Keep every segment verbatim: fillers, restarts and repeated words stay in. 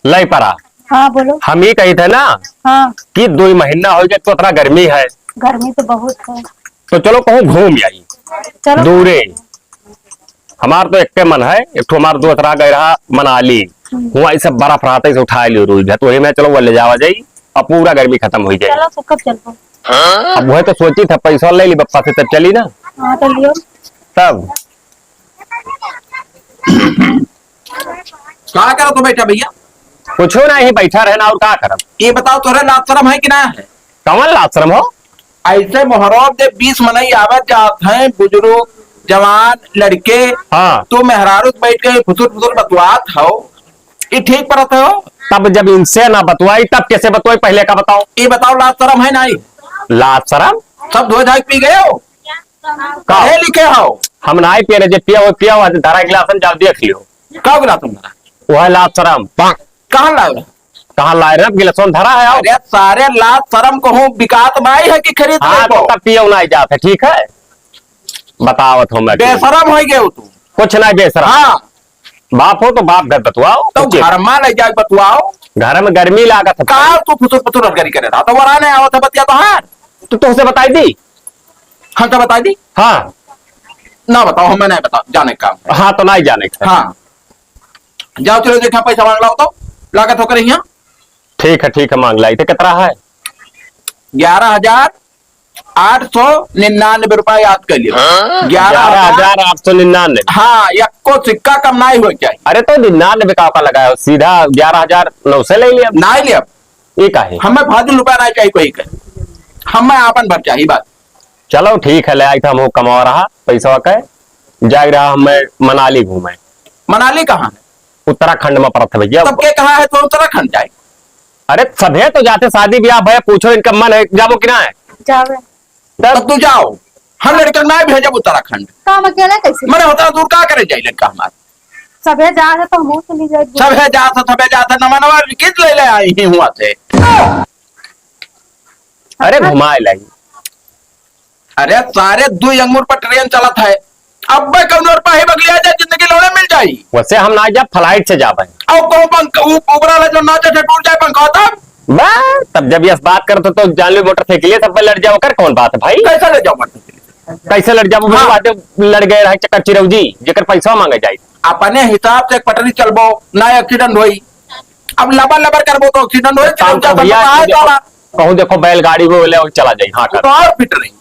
लई परा। हाँ, बोलो। हम ई कहित है ना हाँ। कि दुइ महीना होइ गए, तो इतना गर्मी है। गर्मी तो बहुत है। तो चलो कहूँ घूम आई। चलो। दूरे। हमार तो एक्के मन है, एक ठो हमार दोस्त रहा गए रहा मनाली। हम्म। हुआँ ई सब बर्फ रहत है, इसे उठाए लियो रोज, तो वही में चलो वो ले जावा जाई और पूरा गर्मी खतम होइ जाए। चलो, तो कब चलबो? अब वह तो सोची था, पैसा ले ली बप्पा से, तब चली ना। हाँ, तो लियो। तब का करत हो बैठा भैया? कुछो नाहीं, बैठा रहना और का करब? ये बताओ, तोहरे लाज शरम है कि ना है? कौन लाज शरम हो? ऐसे मोहर्रम दे बीस मनई आवत जात हैं, बुजुर्ग, जवान, लड़के। हाँ। तू मेहरारू से बैठ के फुसुर फुसुर बतवात हो, ये ठीक परत हो? तब जब इनसे ना बतवाई, तब कैसे बतवाई, पहले का बताओ? ये बताओ, लाज शरम है नाहीं? लाज शरम? सब धो धाई पी गए हो? का? पढ़े लिखे हो? हम नाहीं पिए, जे पिया हो, पिया हो, धरा गिलास में जाओ, देख लियो। का गिलास में धरा? वो है लाज शरम। कहाँ लाए? कहाँ लाए रे? गिलास में धरा है, आओ। अरे सारे लाज शरम कहूँ बिकात नाहीं है कि खरीद हाँ, लेबो? तो तब पियो नाहीं जात है, ठीक है? बतावत हूँ मैं। बेशरम हो गए हो तू। कुछ नाहीं बेशरम। हाँ। बाप हो तो बाप घर बतवाओ। तो कुछ घर में ले जाके बतवाओ। घर में गर्मी लागत है। का तू फुसुर फुसुर हथकरी करे रहा? तो वराने आवत है बतिया तोहार। तो तुमसे बताई दी। हम तो बताई दी। हाँ। ना बताओ, हमें नहीं बताओ, जाने का काम है। हाँ, तो नहीं जाने का। हाँ। जाओ, चलो देखा, पैसा मांग लाओ तो। लागत होकर यहाँ। ठीक है, ठीक है, मांग लाई। तो कितना है? ग्यारह हजार आठ सौ निन्यानवे रुपया याद कर लियो। हाँ? ग्यारह हजार आठ सौ निन्यानवे। हाँ, यक्को सिक्का कम नाहीं हो जाए। अरे तो निन्यानवे का, का लगाया हो? सीधा ग्यारह हजार नौ सौ ले लिया। नाहीं लिया। ये का है? हमें फाजिल रुपया नाहीं चाहिए कोई के। हमें आपन भर चाहिए बस। चलो ठीक है, ले आई था, हम कमा रहा पैसा के, जाए रहा हमें मनाली घूमे। मनाली कहाँ है? उत्तराखंड में परत है भैया। तब के कहा है तो उत्तराखंड जाए? अरे सभे तो जाते, शादी ब्याह भय, पूछो इनका मन है, जाबो कि ना है? जावे। तब तब तू जाओ, हम लड़कन ना भेजब उत्तराखंड। तो हम अकेले कैसे? मने होता दूर का करे जाई लड़का हमार? सभे जा रहे तो हम चली जाए। सभे जा तो सभे जा तो नमनवा किस ले ले आई ही हुआ से। अरे हाँ। घुमाए लाई। अरे सारे दुई अंगूर पर ट्रेन चलत है। अब्बे कौनो रुपया ही बगलिया जाए, जिंदगी लौड़े मिल जाई। वैसे हम ना जाब, flight से जाबे। अब कहूँ पंख-, उ-, ऊपरा ले जो नाचे थे, टूट जाए पंखा तब? बा, तब जब यस बात करत हो तो जान लो मोटरसाइकिल सब पे लड़ जाओ, कर कौन बात है भाई? कैसे ले जाओ मोटरसाइकिल? कैसे लड़ जाओ? हाँ। बात लड़ गए रहे चक्कर चिरौजी, जेकर पैसा मांगे जाए। अपने हिसाब से एक पटरी चलबो, ना accident होई। अब लबर लबर करबो तो accident होई, काम चिरौजा करो भैया, सब कहाँ देखो, जाला? कहूँ देखो बैलगाड़ी में ले चला जाए, हाँ कर। तो और फिट रही।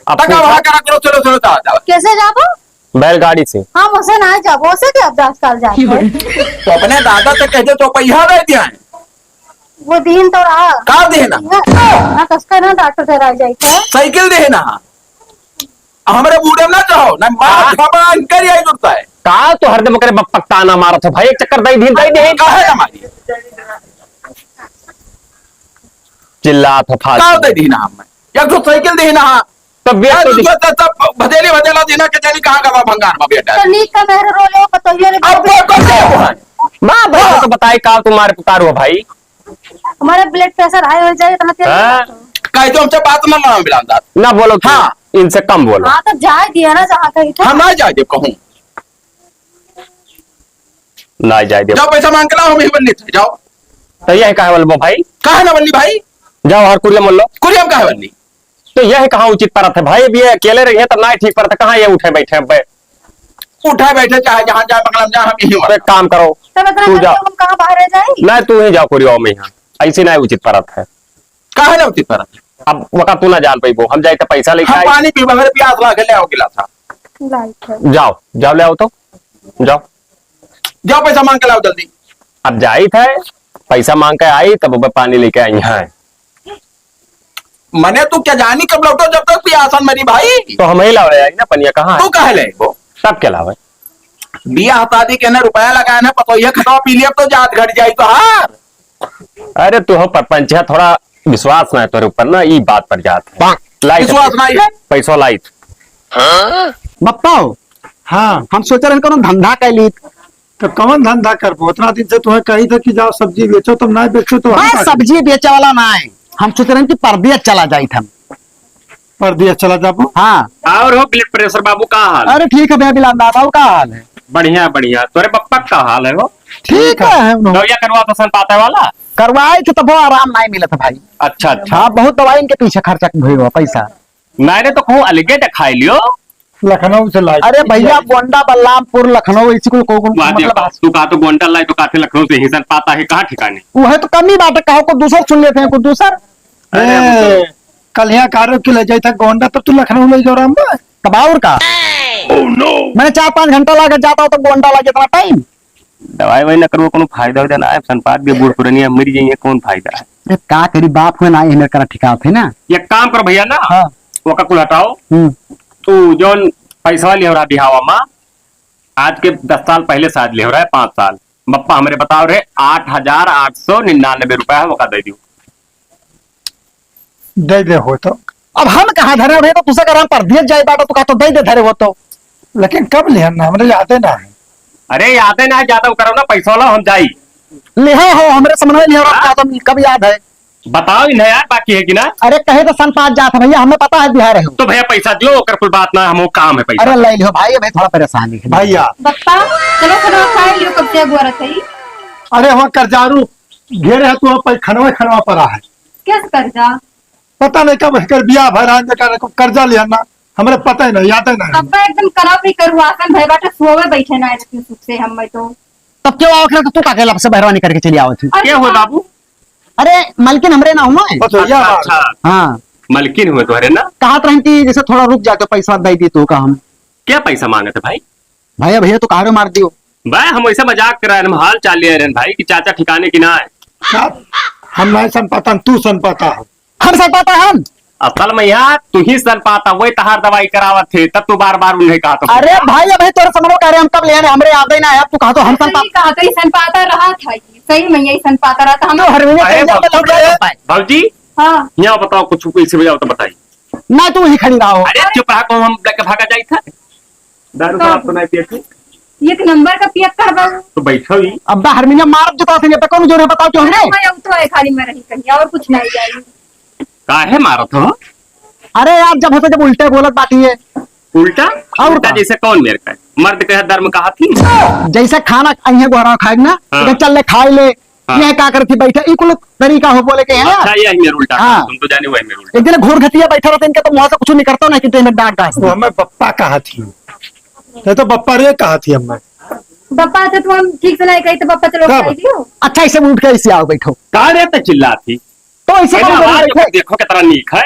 अब तक पूछा वहाँ करा करो, चलो, चलो, जाओ, जाओ। कैसे जाबो? बैलगाड़ी से। हम उसे ना जाबो, उसे क्या अब दस साल जाते हैं? तो अपने दादा से कह दो, चौपहिया दे दिया है। वो दिन तो रहा। का दिन? ना, ना, कसका ना डॉक्टर ठहरा जाए था। साइकिल दे ना। हमरे बूढ़े में ना चाहो, ना मार का? खबा अंकर यही जुड़ता है। का तो हरदम करे बप्पक ताना मारत हो भाई, एक चक्कर दई दिन, दई दिन। काहे ना मारी? चिल्लात हो फालतू। का दे दी ना हम? एक ठो साइकिल दे ना। तो बेच ए, तो तू दी। तो, तो, तो भदेली भदेला देना के जानी कहाँ गवा भंगार में बेटा। तो नीक का मेहर रो लो, पतोहिया रे अब बेच वो कर दे वो है। माँ भाई हाँ। तो बताई का तुम्हारे पुकार हो भाई? हमारा blood pressure high हो जाए, इतना तेल हाँ। नहीं खाते। कह दो हमसे बात ना मानो बिलान दास। ना बोलो तुम, हाँ। इनसे कम बोलो। हाँ, तो जाए दिया ना जहाँ कहीं था। हम ना जाए देब कहूँ। ना जाए देब। जाओ पैसा मांग के लाओ, हम ही बल्ली थे, जाओ। तो यह कहे वाला भाई? कहे ना बल्ली भाई? जाओ हर कुरिया मन लो। कुरिया में कहे बल्ली? तो यह कहाँ उचित परत है भाई? अब ये अकेले रही है तब ना ठीक परत है, कहाँ ये उठे बैठे अब? उठे बैठे चाहे जहाँ जाए बंगला में जाए, हम यहीं तो एक काम करो, तब इतना तू करके जा। हम कहाँ बाहर रह जाए? नहीं, तू ही जाओ कुरिया में, यहाँ ऐसे नहीं उचित परत है। काहे ना उचित परत है? अब वका तू ना जान पैबो, हम जाए तो पैसा लेके हम आए। पानी पीबे, मेरे प्यास लागे, ले आओ गिलास। लाइट है। जाओ, जाओ ले आओ तो, जाओ। जाओ पैसा मांग के लाओ जल्दी। अब जाई थे, पैसा मांग के आई, तब ओबे पानी लेके आई हैं। मने तू क्या जानी कब लौटो जब तक पियासन मरी भाई। तो हम ही लावे आई ना पनिया, कहाँ है? तू काहे ले वो? तब क्या लावे? बियाह शादी के ने रुपया लगाए ना, पतोहिया खतवा पी लिया, अब तो जात घट जाई तो हार। अरे तू हो परपंच है, थोड़ा विश्वास ना है तोरे ऊपर ना, ई बात पर जात है। लाइट विश्वास है। नहीं है? पैसा लाइट। बप्पा हो, हाँ। हम सोच रहे हैं कोनो धंधा कर ली। तो कौन धंधा करबो? उतना दिन से तुम्हें कही था कि जाओ सब्जी बेचो, तुम ना बेचो तो हम बस का सब्जी बेचे वाला ना है, हम सोच रहे हैं कि परदेस चला जाई हम। परदेस चला जाबो? हाँ। और हो blood pressure बाबू का हाल? अरे ठीक है भैया बिलान दादा, का हाल है? बढ़िया, बढ़िया। तोरे पप्पा का हाल है हो? ठीक है, हम लोग। दवाइया करवा तो सन पाता वाला? करवाए थे, तबो आराम नाहीं मिलत है भाई। अच्छा, अच्छा। हाँ, बहुत दवाई इनके पीछे खर्चा भई हुआ पैसा। नाहीं रे, तो कहूँ अलगे दिखाई लियो। लखनऊ से लाई। अरे भैया, गोंडा, बलरामपुर, लखनऊ, इसी को, को, को, वाह, मतलब देखो, तू कहा तो गोंडा लाई, तो कहा थे लखनऊ से ही सन पाता है, कहाँ ठिकाने? वो है तो कमी बात है, कहो को दूसर सुन लेते हैं, कुछ दूसर। अरे, ए, वो तो कल यहाँ कारो के ले जाए था गोंडा, तब तू लखनऊ ले जाओ राम बा। तब और का? Oh, no! मैंने चार पाँच घंटा लागत जाता हो तो गोंडा लागे इतना टाइम। दवाई ववाई न करबो, कोनो फायदा उदा ना है, सनपात के बूढ़ पुरनिया मर जाइए, कौन फायदा है? अरे का करी, बाप हुए ना, ये मेरे करा ठिकावत है ना। एक काम कर भैया ना, हाँ। ओका कुल हटाओ। हम्म। तू जौन पैसा लिहो रहा बिहावा मा, आज के दस साल पहले शायद लिहो रहा है, पाँच साल, बप्पा हमरे बताओ रहे, आठ हजार आठ सौ निन्यानवे रुपया है, ओका दे दियो। दे दे हो तो। अब हम कहाँ धरे रहे तो तुसे अगर हम परदेस जाए बाटा तो का तो दे दे धरे हो तो। लेकिन कब लिहन ना, हमरे यादे ना है। अरे यादे ना है, ज्यादा करो ना, पैसा लो हम जाई। लिहा हो, हमरे समझ में नहीं हो रहा, हाँ? का तो कब याद है? बताओ इन्हें यार, बाकी है कि ना? अरे कहे तो सन पाँच जात है भैया, हमें पता है बिहार है। तो भैया पैसा दियो, ओकर कुल बात ना, हमो काम है पैसा। अरे ले लियो भाई, अबे थोड़ा परेशानी है। भैया। बप्पा, चलो खाना खाए लियो, कब से अगुआ रहत है। अरे वहाँ कर्जारू घेरे है, तू अब खनवा खनवा पड़ा है। कैसे कर्जा? पता नहीं कब एकर बियाह भय रहन, जेकर एको कर्जा लिहन ना, हमरे पता ही नहीं, याद ही नहीं। अब्बा एकदम करब नहीं करू, आसन भय बाटे, सोवे बैठे ना रहती सुख से हम मैं तो। तब क्यों आवत रहे तो तू का कहला से बहरवानी करके चली आवत थी? अरे के हुए हाँ। बाबू? अरे मलकिन हमरे ना हुआ है। बस भैया अच्छा, बात। अच्छा। हाँ। मलकिन हुए तोहरे ना? कहा तो रहन कि जैसे थोड़ा रुक जाते, पैसा दे दी तू का हम। क्या पैसा मांगत है भाई? भैया, भैया, तू कहाँ रे मार दियो? भाई, हम ऐसा मजाक कर रहे हैं, हम हाल चाल ले रहे हैं भाई कि चाचा ठिकाने की ना है। क्या? हम नहीं सन पाता, तू सन पाता हो। हम सन पाता हम? असल में यार, तू ही सन पाता, वही तहार दवाई करावत थे, तब तू बार बार उन्हें कहा तो। अरे भाई, अबे तोरे समझो कह रहे हम कब ले आने, हमरे याद ही ना है, अब तू कहा तो हम सन सही पाता। कहा, तो ये सन पाता रहा था, ये सही में यही सन पाता रहा था, हम तो हर महीने अरे कहीं जाके बाबू, लौट रहे हैं। भौजी, हाँ। यहाँ बताओ, कुछ इसे बजाओ तो बताइए। ना तू ही खड़ी रहो। अरे चुप रहा, कौन हम लेके भागा जाई था? दारू तो शराब तो नहीं पिए थे? एक नंबर का पियक्कड़ बा। तो बैठो ही। अब्बा हारमोनियम मारब जता से, ये पे कौन जोर है बताओ क्यों हमरे? अरे मैं तो है खाली में रही कहीं और कुछ नहीं जाई। काहे मारत हो? अरे यार जब होता जब उल्टे बोलत बाटी है। उल्टा? और उल्टा का? जैसे कौन मेर का? मर्द कहे धर्म कहा थी? जैसे खाना अइहे गोहरा खाए ना, हाँ। तो चल ले खाए ले, हाँ। यह का करती बैठे, ई कुल तरीका हो बोले के है। अच्छा, यही मेर उल्टा हाँ। तुम तो जाने वही मेर उल्टा। एक दिन घूर घटिया बैठा रहते, इनके तो मुंह से कुछ निकलता ना कि तो इन्हें डांट डांट। वो हमें बप्पा कहा थी, ये तो बप्पा रे कहा थी हमें। बप्पा, अच्छा, तुम ठीक से नहीं कही तो बप्पा चलो कब? कह दियो। अच्छा, इसे उठ के इसे आओ बैठो। का रे तो चिल्ला थी? तो इसे अरे कौन बोल आवाज रहे थे? देखो कितना नीक है।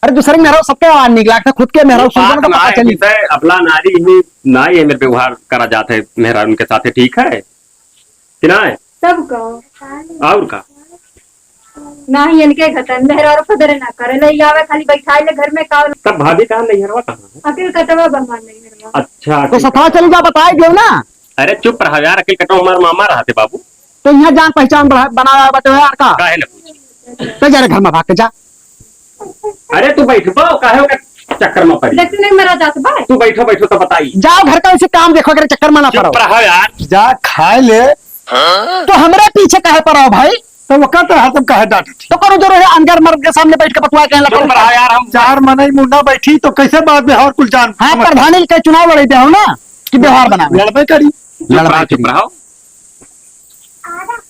अरे दूसरे के मेहरारू सबके आवाज नीक लागता, खुद के मेहरारू वो सुन के बात ना तो पता ना है, चली। जैसे अपना नारी ही ना ये मेरे व्यवहार करा जाता है मेहरारू के साथ, ठीक है? कि ना है? तब का? और का? नाही, इनके घटन मेहरारू कदर ना करे, ले आवे खाली बैठाए ले घर में का। तब भाभी कहाँ, नैहरवा कहाँ है? अकेल कटवा बा हमार नैहरवा। अच्छा, तो ठीक है। सफा चली जा, बताई दियो ना। अरे चुप रहा यार, अकेल कटवा हमार मामा रहते बाबू। तो यहाँ जान पहचान बढ़ा-, बनावे बाटे यार का? काहे ना पूछी? तो जा रे घर में भाग के जा। अरे तू बैठबो, काहे ओकर चक्कर में पड़ी? देखते नहीं मरा जात बा। तू बैठो, बैठो तो बताई। जाओ घर का वैसे काम देखो, अगर चक्कर में ना चुप पड़ो। रहो यार। जा खाए ले। तो हमरे पीछे काहे पड़ो भाई? तो वो कहते हरदम काहे डांटत ही? तो करो जरूर है, अनगर मर्द के सामने बैठ के बतुआ के लगा। चुप रहो यार, हम चार मनई मुंह ना बैठी तो कैसे बात व्यवहार कुल जान हाँ, समझ? प्रधानी के चुनाव लड़े दे हो ना कि व्यवहार बनावे। लड़बे करी। चुप रहो, लड़बे चुप करी। रहो।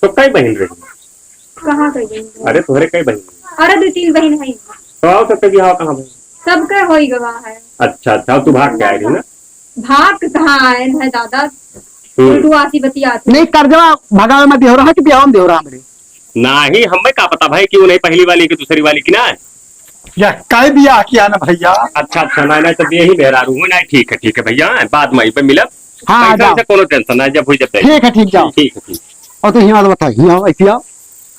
तो कई बहिन रही? कहाँ कई बहिन रही? अरे तोहरे कई बहिन? अरे दो तीन बहिन है। तो आओ सबके बियाह कहाँ भइल? सबके होई गवा है। अच्छा, अच्छा, तू भाग के आए रही ना? भाग के कहाँ आए हैं दादा? हम्म। उल्टू आसी बतियात। नहीं, कर्जवा भगावे में देहो रहा कि बियाह में देहो रहा हमरे? नाही, हमें का पता भाई कि वो नहीं पहली वाली कि दूसरी वाली कि ना है। या काहे बियाह किया ना भैया? अच्छा, अच्छा, नहीं, नहीं, तब यही मेहरारू हूँ, नहीं, ठीक है, ठीक है भैया, बाद में पे मिलब। हाँ, पैसा जाओ। वैसा कोनो tension नहीं, जब हुई जब देंगे। ठीक है, ठीक, जाओ। ठीक है, ठीक। और तू हियाँ तो बता, हियाँ आओ, ऐसे आओ।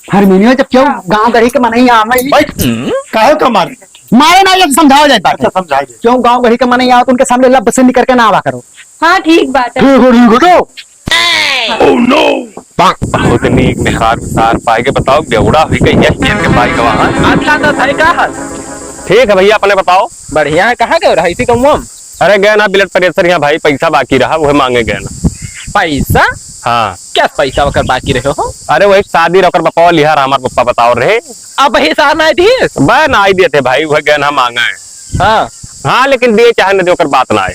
हरमिनिया जब क्यों हाँ। गाँव गढ़ी के मनई आवे, बैठ। काहे का मारे? मारे ना, ये समझाओ जाए बात। अच्छा, समझाओ जाए। क्यों गाँव गढ़ी के मनई आवे, उनके सामने लब से निकर के ना आवा करो। हाँ, ठीक बात है। ठीक हो, ठीक हो, जाओ। Oh no! बहुत नीक मेहरारू सार पाए के बताओ, बेवड़ा हुई गई है, खेत के पाई गवा है। आज का आदत है, का हाल? ठीक है भैया, अपने बताओ। बढ़िया है, कहाँ गए रहा इसी गाँव में? अरे गए ना blood pressure यहाँ भाई, पैसा बाकी रहा, वह मांगे गए ना। पैसा? हाँ। क्या पैसा ओकर बाकी रहे हो? अरे वही शादी रह ओकर बपावा लिहा रहा, हमार पप्पा बताओ रहे। अब वही सार ना आई थी? बे ना आई देते भाई, वह गए ना मांगे। हाँ। हाँ, लेकिन दिए चाहे न दिए ओकर बात ना आए।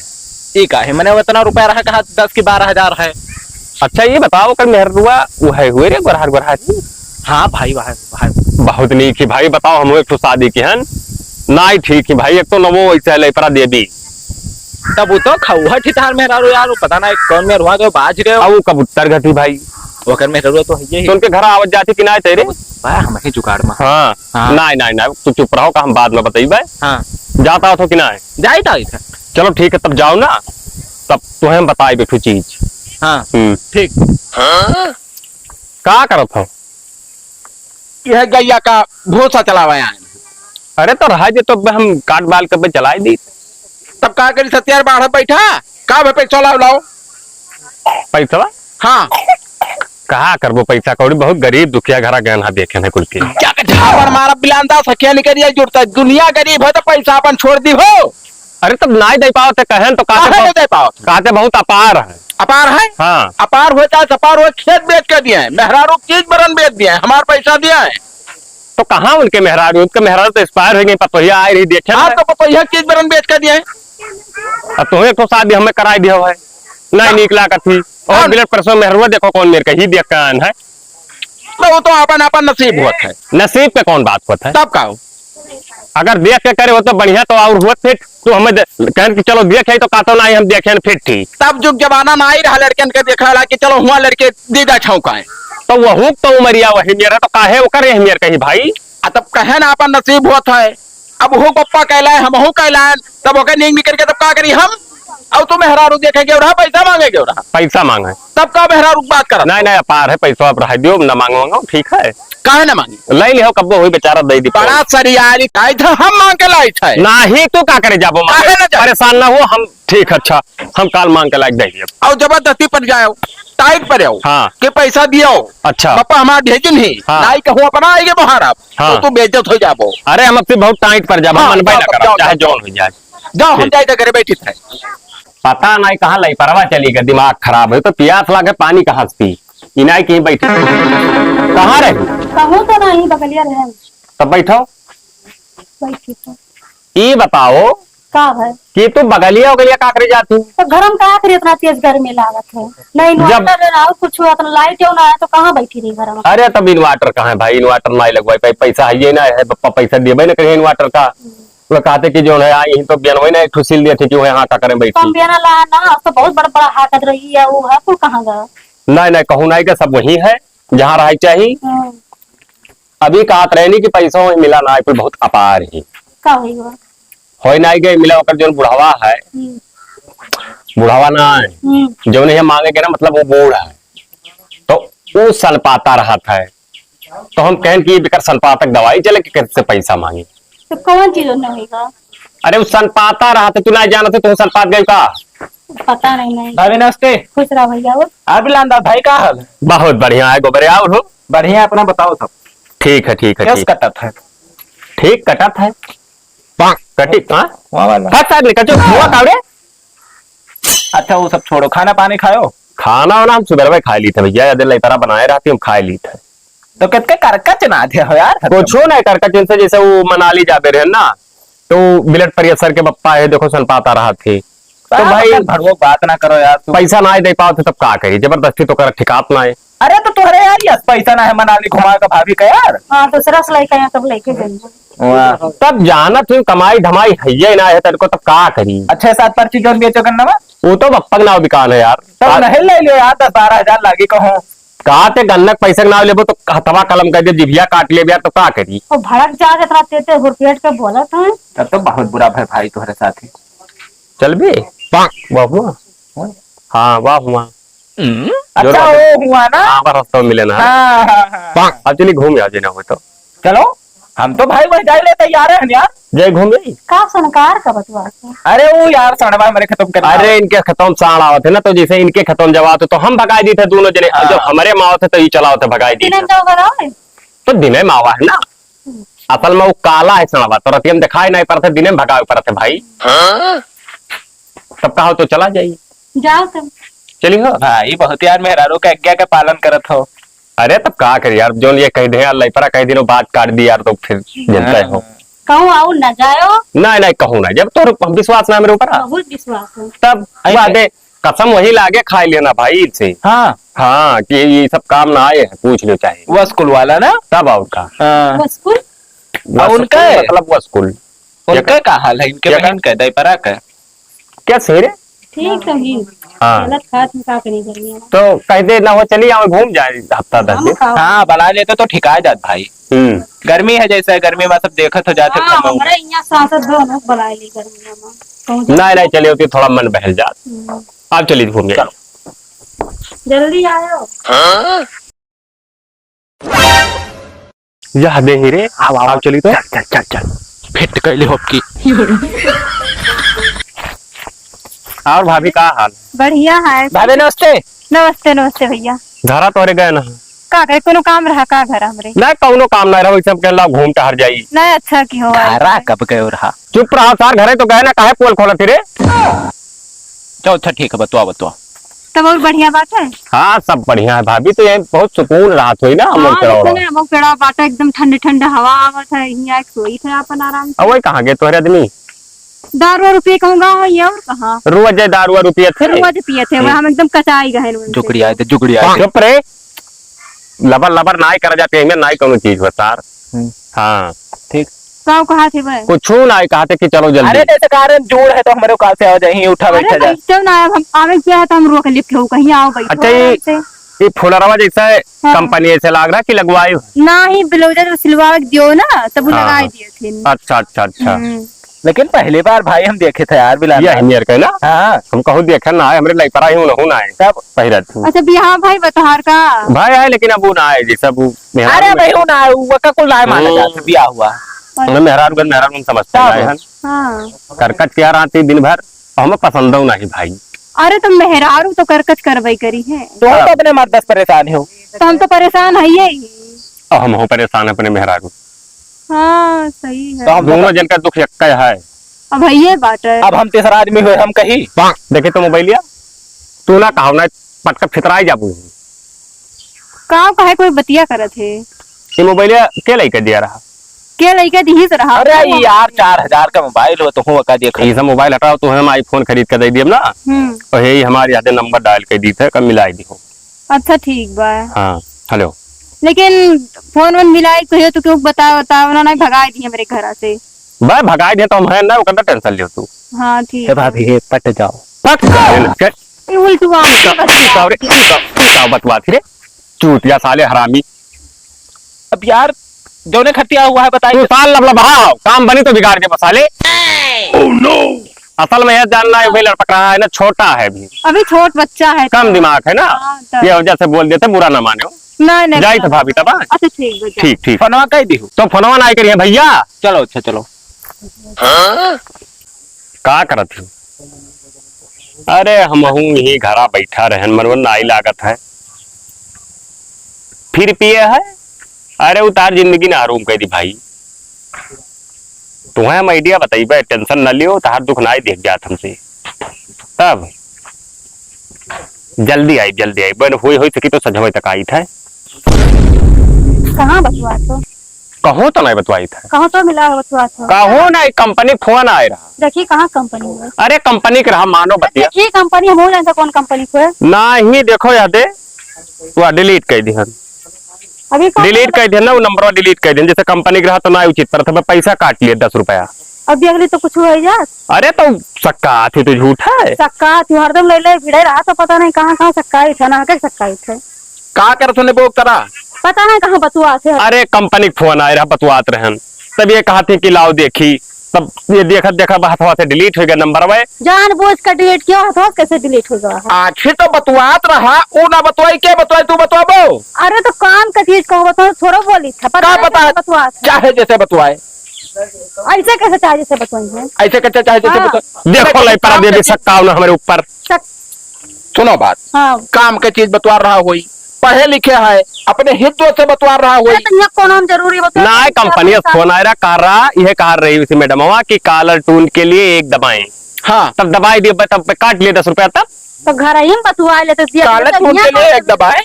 ई का है, मने उतना रुपया रहा, कहा दस की बारह हजार है। अच्छा, ये बताओ, ओकर मेहरुआ उ है हुए रे, गोरहार, गोरहार ही? हाँ भाई, वह, वह। बहुत नीक ही भाई, बताओ, हम एक ठो शादी की हन, नाई ठीक ही भाई, एक तो नवो वैसे है, लइपरा देवी। तब वो तो खौहट ही तार मेहरारू यार, वो पता ना कौन मेहरुआ तो बाज रहे हो। अब वो कबूतर घटी भाई। ओकर मेहरारू तो है ही। तो उनके घर आवत जाती कि ना तेरे? भाई, हम ही जुगाड़ में। हाँ। हाँ। नाई, नाई, नाई, तू चुप रहो, का हम बाद में बताइबे। हाँ। जाता हो तो कि ना? जाई था इधर। चलो ठीक है, तब जाओ ना, तब तुम्हें हम बताई बैठू चीज। हाँ, हम्म। ठीक। का करत हो? यह गैया का भूसा चलावे आए। अरे तो रहा जे, तो अब हम काट बाल के चलाई दी। तब का करी सत्यार बाढ़ बैठा, का भे पैसा लाओ, लाओ। पैसा? हाँ। कहा करबो पैसा कौड़ी, बहुत गरीब दुखिया घरा गहन हा देखे हैं कुल के। क्या के झापड़ मारा बिलांदा सखिया निकल जाए जुड़ता, दुनिया गरीब है तो पैसा अपन छोड़ दी हो। अरे तब नाई दे पावत है, कहेन तो काहे काहे बहुत, नहीं दे पावत? काहे बहुत अपार है। अपार है? हाँ। अपार होए चाहे सपार होए, खेत बेच के दिए हैं, मेहरारू चीज बरन बेच दिए हैं, हमार पैसा दिया है। तो कहाँ उनके मेहरारू? उनके मेहरारू तो expire हो गई, पतोहिया आए रही देखे हाँ, ना। तो पतोहिया चीज बरन बेच के दिए हैं। अब तुम्हें एक ठो शादी हमें कराई दिया है, नहीं हाँ। नीक लागत थी। और हाँ। बिलट परसों मेहरुआ देखो कौन मेरे का ही देख के आन है। तो वो तो अपन, अपन नसीब होत है। नसीब पे कौन बात होत है? तब का हो? अगर देख के करे होत तो बढ़िया तो और होत फिर तो हमें दे-, कहन कि चलो देख आई तो कहतो ना आई हम देखे फिर ठीक। तब जुग जमाना ना आई रहा लड़कन के देखा ला कि चलो हुआ लड़के दीदा छौका है। तो वहू तो उमरिया वही मेरा तो काहे ओकर यही मेर कही भाई? आ तब कहे ना अपन नसीब होत है। अब वो पप्पा कहलाए, हमहू कहलाए, तब ओके नीक निकल के तब का करी हम? अब तू मेहरारू देखे के रहा, पैसा मांगे के रहा। पैसा मांगे। तब का मेहरारू बात करत? नहीं, नहीं, अपार है, पैसा आप रह दियो, ना मांगो, मांगो, ठीक है। काहे ना मांगी? ले लिहो, कब्बो हुई बेचारा दे दी। बड़ा सरियाली आई था, हम मांग के लाई थे। नाही, तू का करे जाबो मांगे? काहे ना जाबो? परेशान ना हो, हम, ठीक है, अच्छा, हम काल मांग के लाइक दे दियो। और जबरदस्ती पर जाओ, टाइट पर आओ, हाँ। के पैसा दियो। अच्छा। पापा हमार भेजिन ही, हाँ। नाई कहूँ अपना आएगे बाहर आप, हाँ। तो तू बेइज्जत हो जाबो। अरे, हम अब से बहुत टाइट पर जाबो, हाँ, मनबे जाओ, ना करब, जाओ, चाहे जाओ। जौन हो जाए। जाओ, हम ठीक। जाए तो घरे बैठी थे। पता नहीं कहाँ लइपरवा चली गई, दिमाग खराब है, तो पियास लागे पानी कहाँ से पी? इनाई कहीं बैठी। कहाँ रही? कहूँ तो नहीं, बगलिया रहे। तब बैठो। बैठी तो। ई बताओ का भाई? कि तू बगलिया उगलिया का करे जाती? तो घर में का करी, इतना तेज गर्मी लागत है, नहीं जब inverter है, ना कुछ, इतना लाइट है ना है, तो कहाँ बैठी रही घर में? अरे तब inverter कहाँ है भाई, inverter नहीं लगवाई पाई, पैसा है ये ना है, पप्पा पैसा दिए ना करिए inverter का। हम्म। वो कहते कि जो है, आई ही तो बियनवे ना एक ठो सिल दिए थे कि वो यहाँ का करें बैठी। कम बियना ला ना, अब तो बहुत बड़ा बड़ा हाकत रही है, वो है, कुल कहाँ गया? नहीं, नहीं, कहूँ नहीं के सब वही है, जहाँ रहे चाहिए। हम्म। अभी कहत रहनी कि पैसा वही मिला ना, कुल बहुत अपार ही। का होई बा? होई नहीं गए, मिला ओकर जोन बुढ़वा है। हम्म। बुढ़वा ना है। हम्म। जो नहीं मांगे के ना, मतलब वो बूढ़ है। तो उ सनपाता रहत है। तो हम कहन कि बेकर सनपातक दवाई चले कि कैसे पैसा मांगी? तो कौन चीज नहीं होई बा? अरे, उ सनपाता रहत है, तू ना जानत है, तू सनपात गई का? पता नहीं, नहीं। भाभी नमस्ते। खुश रहो भैया। और? अभिलान दा भाई, का हाल है? बहुत बढ़िया है, गोबरे, और हो? बढ़िया, अपना बताओ सब। ठीक है, ठीक है, केस ठीक। कटत है? ठीक कटत है। पाक। कटी, हाँ? वहाँ वाला। फट साहब निकल जो, हुआ कावड़े? अच्छा, वो सब छोड़ो, खाना पानी खायो? खाना वाना हम सुबह में खा ली थे भैया, याद लइपरा बनाए रहती, हम खा ली थे। तो कितके करकच ना थे हो यार? कुछो नहीं, करकच इनसे जैसे वो मनाली जाबे रहे ना, तो बिलट प्रिय सर के पप्पा है, देखो सनपाता रहत ही। तो साहब, भाई, अपन भड़ुआ बात ना करो यार तू। पैसा ना दे पावत है तब का करी, जबरदस्ती तो कर ठिकात ना है। अरे तो तोहरे यार, यस पैसा ना है मनाली घुमाए का भाभी का यार। हाँ, दूसरा से लेके आया तब लेके जाएंगे। वाह। तब जानत ही कमाई धमाई है ये ना है तेरे को, तब का करी? अच्छा, सात पर्ची जोन बेचो गन्ना में? वो तो बप्पा के नाव दुकान है यार। तब का नहीं ले लियो यार, दस बारह हजार लागी कहूँ। का ते गन्ना के पैसा के नाव लेबो तो हथवा कलम कर दे, जिभिया काट लेबे यार, तो का करी? तो भड़क जा, इतना तेते हुरपियट के बोलत हैं। तब तो बहुत बुरा भय भाई तोहरे साथ ही। चल बे। वाह हुआ। हाँ, वाह हुआ। हम्म। अच्छा, जोर वो हुआ ना? हाँ, बस रास्ता में मिले ना। हाँ, हाँ, हाँ। अब चलिए घूम आओ, जी ना हो तो। चलो, हम तो भाई वही जाए ले तैयार है यार। जय घूम जाई। का सनकार का बतवा है? अरे वो यार सड़वा मेरे खत्म कर अरे इनके खत्म साड़ आवत है ना, तो जैसे इनके खत्म जब आवत है तो हम भगाई दी थे दोनों जने, हाँ। जब हमारे में आवत है तो ये चलावत है भगाई दी दिन थे। जाओ घर आओ। तो दिने में आवा है ना, हम्म। असल में वो काला है सड़वा, तो रतिया में दिखाई नहीं पड़ते, दिने में भगावे पड़ते भाई। हाँ? तब कहो तो चला जाइए। जाओ तुम। चली हो? हाँ, ये बहुत यार मेहरारू का आज्ञा का पालन करत हो। अरे तब का करी यार, जोन ये कह दे यार, लइपरा कह दिनो बात काट दी यार, तो फिर जनता हो। हाँ। कहूँ आऊ न जायो। नहीं, नहीं, कहूँ नहीं। जब तोर विश्वास ना मेरे ऊपर आ। बहुत विश्वास है। तब ऐसे? वादे कसम वही लागे खाए लेना भाई इनसे। हाँ। हाँ, कि ये सब काम ना आए, पूछ लो चाहे। वो स्कूल वाला ना? तब और का? हाँ। वो स्कूल? वो और उनका स्कूल, है? मतलब वो स्कूल। उनका क्या का हाल है? इनके क्या बहन का? का, दईपरा का? क्या सही रे? ठीक तो ही। हाँ। गलत खात में का करी गर्मी में। तो कहते ना हो, चली आओ, घूम जाए हफ्ता दस हम दिन। खाओ। हाँ, बना लेते तो ठिका जात भाई। हम्म। गर्मी है जैसे, गर्मी में सब देखत हो जात है हाँ, घर में। हमरा यहाँ सास दो लोग बुलाए ली गर्मी में। कहूँ नहीं, नहीं, चली होती, थोड़ा मन बहल जात। हम्म। आप चली घूम जाए। चलो। जल्दी आयो। हाँ? यह दे ही रे। आओ, आओ, आओ। चली तो। चल, चल, चल, चल। फिट कैले होप की। और भाभी, का हाल? बढ़िया है। भाभी, नमस्ते। नमस्ते, नमस्ते भैया। घरा तोरे गए ना? का करे, कोनो काम रहा का घर हमरे? नहीं, कौनो काम नहीं रहा, वैसे हम कहला घूम टहर जाई। नहीं, अच्छा की हो आए। घरा कब गए रहा? चुप रहा सार, घरे तो गए ना, काहे पोल खोलत ही रे? चलो, अच्छा, ठीक है, बतवा, बतवा। तब और बढ़िया बात है। हाँ, सब बढ़िया है भाभी, तो यही बहुत सुकून रहत होई ना, हाँ, अमोक पेड़वा। जैसे ना, अमोक पेड़वा बाटे, एकदम ठंडे ठंडे हवा आवत है, हियाँ एक सोई थे अपन आराम से। अब वही कहाँ गए तोहरे आदमी? दारू वारू पी कहूँगा, ये और कहाँ? रोज जाए दारू वारू पियत थे? रोज पियत थे, हम्म। हम एकदम कचाई गए हैं उनसे। जुगड़िया है, तो जुगड़िया है। चुप रे, लबर लबर नाई करा जाते हैं, नाई कौनो चीज होता है। हम्म। हाँ। ठीक। का कहा थे बे? कुछ ना कहा थे कि चलो जल्दी। अरे जैसे कारण जोड़ है तो हमारे काल से आ जाए, यहीं उठा अरे बैठा जाए। बैठो ना, अब हम आवे से है तो हम रोक लिप के हो, कहीं आओ बैठो अच्छा, ये, आराम से। ये फुलरवा जैसा है, हाँ। कंपनी ऐसे लाग रहा कि लगवाए हो? ना ही ब्लाउज तो सिलवा के दियो ना, तब वो हाँ, लगाए हाँ। दिए थे। अच्छा, अच्छा, अच्छा। हम्म। लेकिन पहली बार भाई हम देखे थे यार, बिलाल यही यार। नियर के ना? हाँ। हम कहूँ देखे ना है, हमरे लइपरा ही उनहु ना है। तब? पहिरत हूँ। अच्छा, बियाह भाई बतहार का? भाई है, लेकिन अब वो ना है, जैसे अब वो मेहरारू अरे में भाई, वो ना है, वो का कुल ना है माना हम्म। जाता, बियाह हुआ। हमने मेहरारू गन, मेहरारू गन समझते तब? ना है हम। हाँ। करकट क्या रहती दिन भर, और हमें पसंद हो नहीं भाई। अरे तो मेहरारू तो करकट करवाई करी है। तो हम तो हाँ। अपने मर्द से परेशान हो। तो हम तो परेशान है ही। और हम हो परेशान अपने मेहरारू। हाँ, सही है। तो हम दोनों जन का दुख यक्का है। अब है ये बात है। अब हम तीसरा आदमी हुए, हम कही। देखे तो मोबाइलिया, तू ना कहो ना, पटक फितराई जाबू। का कहे कोई बतिया करत है? ये मोबाइलिया के लइके दिया रहा? के लइके दिहिस रहा? अरे यार, चार हजार का मोबाइल हो तो हूँ का देख। ये सब मोबाइल हटाओ, तो हम iPhone खरीद के दे दिए ना। हम्म। और यही हमारे यहाँ नंबर डायल कर दी थे, कब मिलाई दी हो। अच्छा, ठीक बा। हाँ, हेलो। लेकिन फोन वोन मिलाई कहियो तो क्यों बताओ, बताओ ना, नहीं भगाई दी हमरे घरा से। बे भगाई दे तो हम हैं ना, ओकर टेंशन लियो तू। हाँ, ठीक हे है। भाभी, हे पट जाओ। पट जाओ। ये उल्टू आम की बतिया। तू का रे, तू का, तू का बतवा थी रे? चूतिया साले हरामी। अब यार, जौने खटिया हुआ है बताइए। तू साल लबलबा हो, काम बनी तो बिगाड़ दे साले। Oh no! असल में यह जानना है, वही लड़पट रहा है ना, छोटा है अभी। अभी छोट बच्चा है कम तो। दिमाग है ना, हाँ, तो। ये वजह से बोल देते, बुरा ना माने हो। नहीं, नहीं, जाई तो भाभी तब, हाँ? अच्छा, ठीक बा, जा। ठीक, ठीक। फोनवा कह दी हो? तो फोनवा ना करिए भैया। चलो, अच्छा, चलो। हाँ? का करत हो? अरे, हमहू यही घरा बैठा रहन, मनवा नाई लागत है। फिर पिए है? अरे, उतार जिंदगी ना हराम कर दी भाई। तुम्हें हम idea बताइबे, tension न लियो, तहार दुख नाई देख जात हमसे। तब जल्दी आई, जल्दी आई, बन होई होई सकी तो सजवे तक आई था। कहाँ बतुआ तो? कहो तो नहीं बतवाई था। कहो तो मिला बतुआ तो। कहो ना, एक कंपनी फोन आए रहा। देखिए कहाँ कंपनी है। अरे कंपनी के रहा, मानो बतिया। देखिए कंपनी, हम हो जानता कौन कंपनी को है। ना ही देखो यादे, वह delete कर दी हम। अभी कौन delete कर दिया ना, वो नंबरवा delete कर दिया। जैसे कंपनी के रहा तो ना उचित पर था, पैसा काट लिए दस रुपया। अब देख ली तो कुछ हो जात। अरे तो सक्का थी तो झूठ है। सक्का थी, हरदम ले ले भिड़े रहा तो पता नहीं कहाँ कहाँ सक्का ही था, ना के सक्का ही था। का करत होने बोक तरा? पता नहीं कहाँ बतुआ थे। अरे कंपनी के फोन आए रहा, बतुआत रहन, तब ये कहा थे कि लाओ देखी, तब ये देखत देखत हथवा से delete हो गया नंबरवा। जानबूझ के delete किया, हथवा से कैसे delete हो गया है? आखिर तो बतुआत रहा, ऊ ना बतुआई, के बतुआई, तू बतुआबो? अरे तो काम का चीज कहो, बतुआ थोड़ा बोली था, पता का नहीं पता कैसे बतुआ था। चाहे जैसे बतुआए। ऐसे कैसे चाहे जैसे बतुआई है? ऐसे कैसे चाहे जैसे हाँ। बतुआए? देखो लाई परा दे दे सकता हूँ ना हमारे ऊपर। सक- सुनो बात, हाँ। काम के चीज बतवा रहा होई, पढ़े लिखे है, अपने हित दोस्त से बतवा रहा होई। अरे तो यहाँ कौन हम जरूरी बतवा ना रहे हैं, कंपनी क्या फोन आए रहा, कह रहा, यह कह रही उसी मैडमवा कि caller tune के लिए एक दबाएं। हाँ। तब दबाई दिए, तब पे काट लिए दस रुपया तब। तो घर ही में बतवा लेते, दिया caller तो tune यहाँ के लिए कौन एक दबाएं।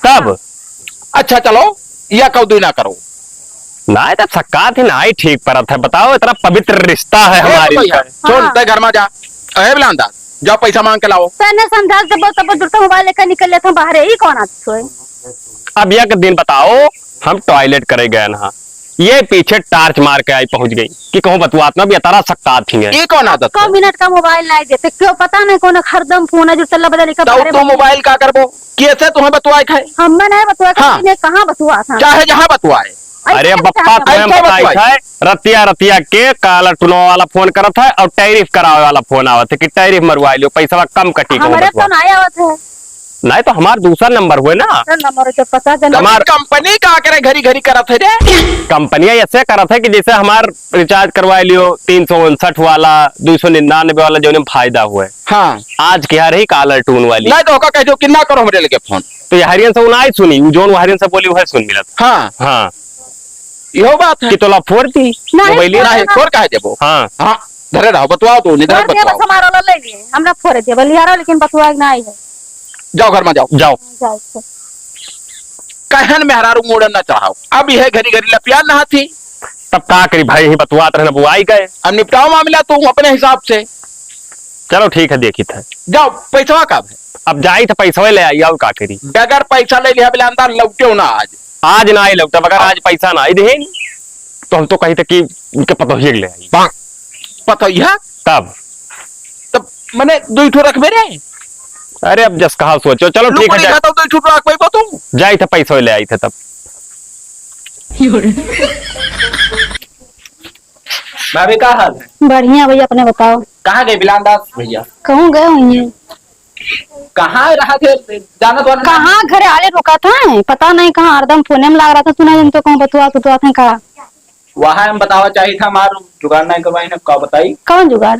तब। अच्छा चलो, या कहो दुई ना करो। नाहीं, तब सक्कात ही नाहीं ठीक परत है। बताओ, इतना पवित्र रिश्ता है ए, हमारी भैया, इनका। सुन, हाँ। तै घर मा जा। ए, बिलांदा, जाओ पैसा मांग के लाओ। तैने समझा देबो, तब दूर तो मोबाइल लेकर निकल लेत हम बाहर, ई कौन आदत होए? अब एक दिन बताओ, हम टॉयलेट करे गए ना, ये पीछे टार्च मार के आई पहुंच गई कि कहूँ बतुआत ना, अब ये तारा सक्कात ही है। ई कौन आदत को है? मिनट का मोबाइल नाहीं देते, क्यों पता नहीं कौन हरदम फोन है, जो चल बदल का तब बाहर तू में मोबाइल का करबो? कैसे तुम्हें बतुआए खाए? हम में नहीं बतुआ, हाँ। किसी ने कहाँ बतुआ था? चाहे जहाँ बतुआए। अरे अइसे बप्पा, कैसे तुम्हें हम ऐसे बताई बताई? है, रतिया रतिया के काला टुनवा वाला फोन करत है और टैरिफ करावे वाला फोन आवत है कि टैरिफ मरवाई लियो, पैसा कम कटी, कहूँ हमरे बतुआ। तो नाहीं आवत है। नाहीं तो हमार दूसरा नंबर हुए ना। दूसरा नंबर है तो पता चला। हमार कंपनी का करे घरी घरी करत है रे? कंपनियां ऐसे करत है कि जैसे हमार रिचार्ज करवाई लियो तीन सौ उनसठ वाला, दो सौ निन्यानवे वाला, जौन में फायदा हुए। हाँ। आज के हर ही कालर टून वाली। नाहीं तो ओका कह दो कि ना करो हमरे लगे फोन। तो ये हरियन से उ नाहीं सुनी, उ जौन हरियन से बोली वह सुन मिलत। हाँ। हाँ। इहो बात है। कि तोला फोड़ दी नाहीं, मोबाइल। फोड़ नाहीं, देना। फोड़ काहे देबो? हाँ। हाँ, धरे रहो, बतुआओ तो, नहीं धरे फोड़ देबो, बतुआओ। हमारा ला ले लिए, हमरा फोड़ देबो, लिहारा लेकिन बतुआ के नाहीं है। जाओ घर मा जाओ। जाओ। जाओ, तो। कहन मेहरारू मूड़न ना चढ़ाओ। अब यह घरी घरी लपिया ना थी। तब का करी भाई, यही बतुआत रहना, बुआई गए। अब निपटाओ मामला तुम अपने हिसाब से। चलो ठीक है, देखी थे। जाओ, पैसवा का है? अब जाई थे, पैसवा ले आई, और का करी? बगैर पैसा ले लिया बिलांदा, लौटे ना आज। आज ना आई लौटा, बगैर अब आज पैसा ना आई देहिन, तो हम तो कही थे कि इनके पतोहिए के ले आई। पतोहिया? तब? तब मने दुई ठो रखबे रे। अरे अब जस कहा सोचो, चलो ठीक है, लुक जा। नहीं खाता तो दुई ठो रख पाइबो तू। जाई थे पैसा ले आई थे तब। भाभी, का हाल है? बढ़िया भैया, अपने बताओ। कहाँ गए बिलान दास भैया? कहूँ गए हुई हैं। कहाँ रहा थे? जाना तो नहीं। कहाँ घरे आले रुका था, पता नहीं कहाँ, हरदम फोने में लाग रहा था, सुना जिन तो कहूँ बतुआ सुतुआ थे का। वहाँ हम बतावा चाहिए था, हमार जुगाड़ नहीं करवाई ना, का बताई? कौन जुगाड़?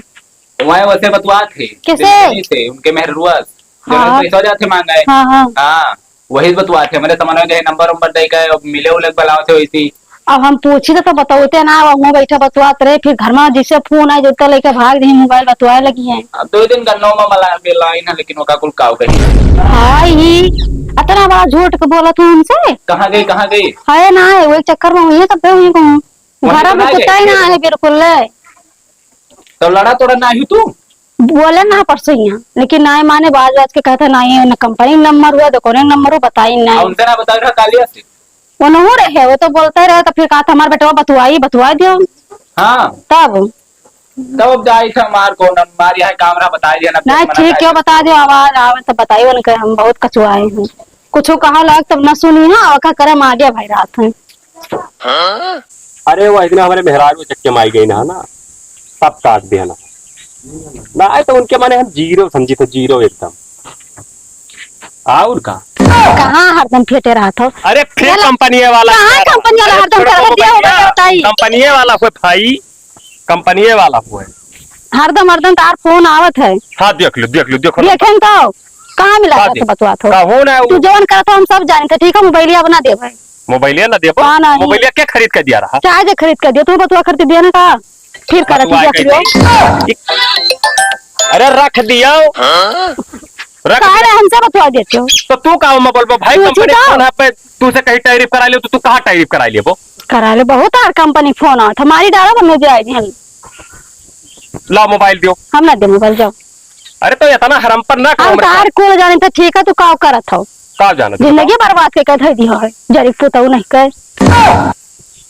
वहाँ वैसे बतुआ थे। कैसे? दिल्ली से, उनके मेहरुआ से। हाँ। पैसा जाते मांगा है। हाँ, हाँ। हाँ। वही बतुआत है, हमरे समझ में जे नंबर उम्बर दे के अब मिले उले के बुलावत है वैसी। अब हम पूछी तो, तो बतौते ना, अब मुँह बैठा बतुआत रहे, फिर घर में जैसे फोन आए, जब तो लेके भाग रही, मोबाइल बतुआए लगी हैं। अब दो दिन का नौ में मला मिला ही ना, लेकिन वो का कुल काव कही। हाँ, ही अतना बड़ा झूठ के बोलत है हमसे। कहाँ गई, कहाँ गई? है ना, वही चक्कर में हुई है, सब हुई कहूँ। वहीं घर तो में ना कुत्ता ही गई? ना है बिल्कुल ले। तो लड़ा तोड़ा ना ही तू? बोले ना परसों यहाँ, लेकिन नाहीं माने, बाज बाज के कहता नाहीं, न कंपनी नंबर हुआ, दुकान नंबर हुआ, बताई आ, नाहीं। उनसे ना बताई रहा कालिया से? वो नहु रहे, वो तो बोलते रहे, तो फिर कहा था, "हमार बेटवा बतुआई, बतुआ दियो।" हाँ। तब? तब अब जाई था, हमार कौन, हमार यहाँ काम रहा, बताई दिया ना, नाहीं, मना ठीक, काहे क्यों करते बता हो? दियो, आवाज आवे तो बताई, उनके हम बहुत कचुआए हैं। कुछ कहा लाग तब ना सुनी ना, और का करे, हम आगे भाई रात हैं। अरे, वो एक दिन हमरे मेहरारू चक्के में आई गई ना, ना, सब काट दिया ना। ना, तो उनके माने हम जीरो समझी थे, जीरो एकदम। और का? कहाँ हरदम फेटे रहत हो? अरे, फिर चला। कंपनी वाला कहाँ यार। कंपनी वाला अरे, हरदम छोड़ो, करत हो, दिया हो, भैया। बताई। कंपनी वाला हो भाई, कंपनी वाला हो। हरदम, हरदम तार फोन आवत है। हाँ, देख लो, देख लो, देखो ना। देखें तो, कहाँ मिला हाँ, रहत हो, देख। बतुआत हो? कहूँ ना, तू वो जवन करत हो, हम सब जानी थे, ठीक है, मोबाइलिया बना देबे। मोबाइलिया ना देबो? हाँ, नहीं। मोबाइलिया के खरीद के दिया रहा? चाहे जे खरीद के दियो, तू बतुआ खरीद दिया ना का? फिर करत बतुआ दिया के फिर। दे। अरे रख दियो। हाँ? रख काहे दियो। रे हमसे बतुआ देते हो? तो तू का मैं बोलबो भाई, पूछी कंपनी तो। फोन है पे तू से कहीं टैरिफ करा लियो, तो तू कहाँ टैरिफ करा लेबो? करा ले, बहुत आर कंपनी फोन आवत, हमारी डालो बनो जाए नहीं। लाओ मोबाइल दियो। हम ना दे मोबाइल, जाओ। अरे तो इतना हरम पर ना करो हम हमरे तार साथ। कुल जाने तो ठीक है, तू का करत हो? का जानत हो जिंदगी बताओ? बर्बाद के कह दिया है, जरी पुतऊ नहीं कह।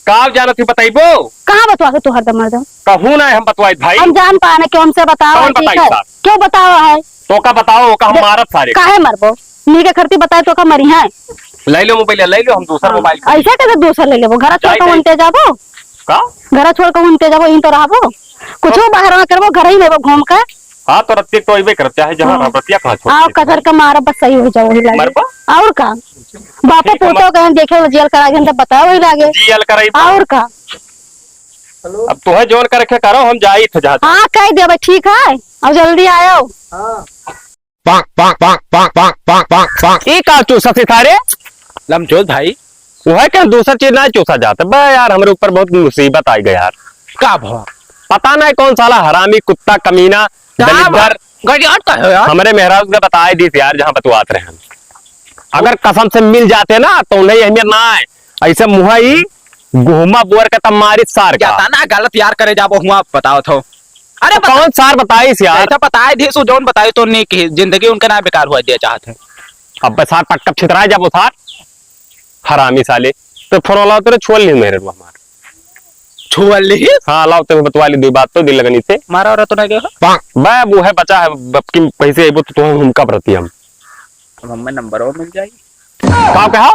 का जानत ही बताइबो? कहाँ बतवा के तू हरदम हरदम? कहूँ ना हम बतवाई भाई। हम जान पाए ना, क्यों हमसे बताओ कौन है, ठीक बताई है? साहब? क्यों बताओ है? तो का बताओ, ओका हम दे-, मारत सारे। काहे मरबो? नी के खरती बताए तो का मरी है? ले लो मोबाइल, ले लो, हम दूसरा हाँ, मोबाइल खरीद ऐसे कैसे दूसरा ले लेबो? घर छोड़ जाए के दे। उनते जाबो? का? घर छोड़ के उनते जाबो, यहीं तो रहबो? कुछ तो बाहर ना करबो, घर ही में घूम के। हाँ, तो रतिया तो अइबे करत, चाहे जहाँ हाँ। रह, रतिया कहाँ छोड़ आओ, के? कचर के मारब, बस सही हो जाओ, वही लागे। मरबा? और का? बापो ठीक है, पोतो मर- कहें, देखे, जेल करा के, तब बताओ, वही लागे। जेल कराई तो। और का? अब तोहे जौन करे के करो, हम जाई थे जहाँ। हाँ, कह देबे, ठीक है, अब जल्दी आयो। हाँ। पाक, पाक, पाक, पाक, पाक, पाक, पाक, पाक। ई का चूसत ही सारे? लमचोद भाई। वो है क्या, दूसर चीज ना चूसा जाता। बे यार, हमरे ऊपर बहुत मुसीबत आई गई यार। का भवा? पता नहीं कौन साला हरामी, कुत्ता, कमीना, का दलिद्दर। भवा? गड़ियाट का है यार? हमरे मेहरारू के बताए दीस यार, जहाँ बतवात रहे हम। अगर कसम से मिल जाते ना, तो उन्हें अहमियत ना आए। ऐसे मुँह ही गुहमा बोर का तब मारी सार का। ज्यादा ना गलत यार करे जाबो हुआ बताओ थो। अरे तो बता- कौन सार बताइस यार? ऐसा बताए दिहिस, जौन बताए तो नहीं कि जिंदगी उनका ना बेकार हुआ दिया चाहत है। अब बस सार पक्का छितराए जाबो सार। हरामी साले। तो फोन वाला तेरे छोड़ ली मेरे को हमार। छोड़ ली? हाँ, लाओ, तुम्हें बतवा ली दो बात तो दिल लगनी से। मारा और तो ना गया? बे, वो है बचा है, अब की पैसे अइबो तो तुम्हें हम कब रहती हम। अब हमें नंबर और मिल जाई। का कहा?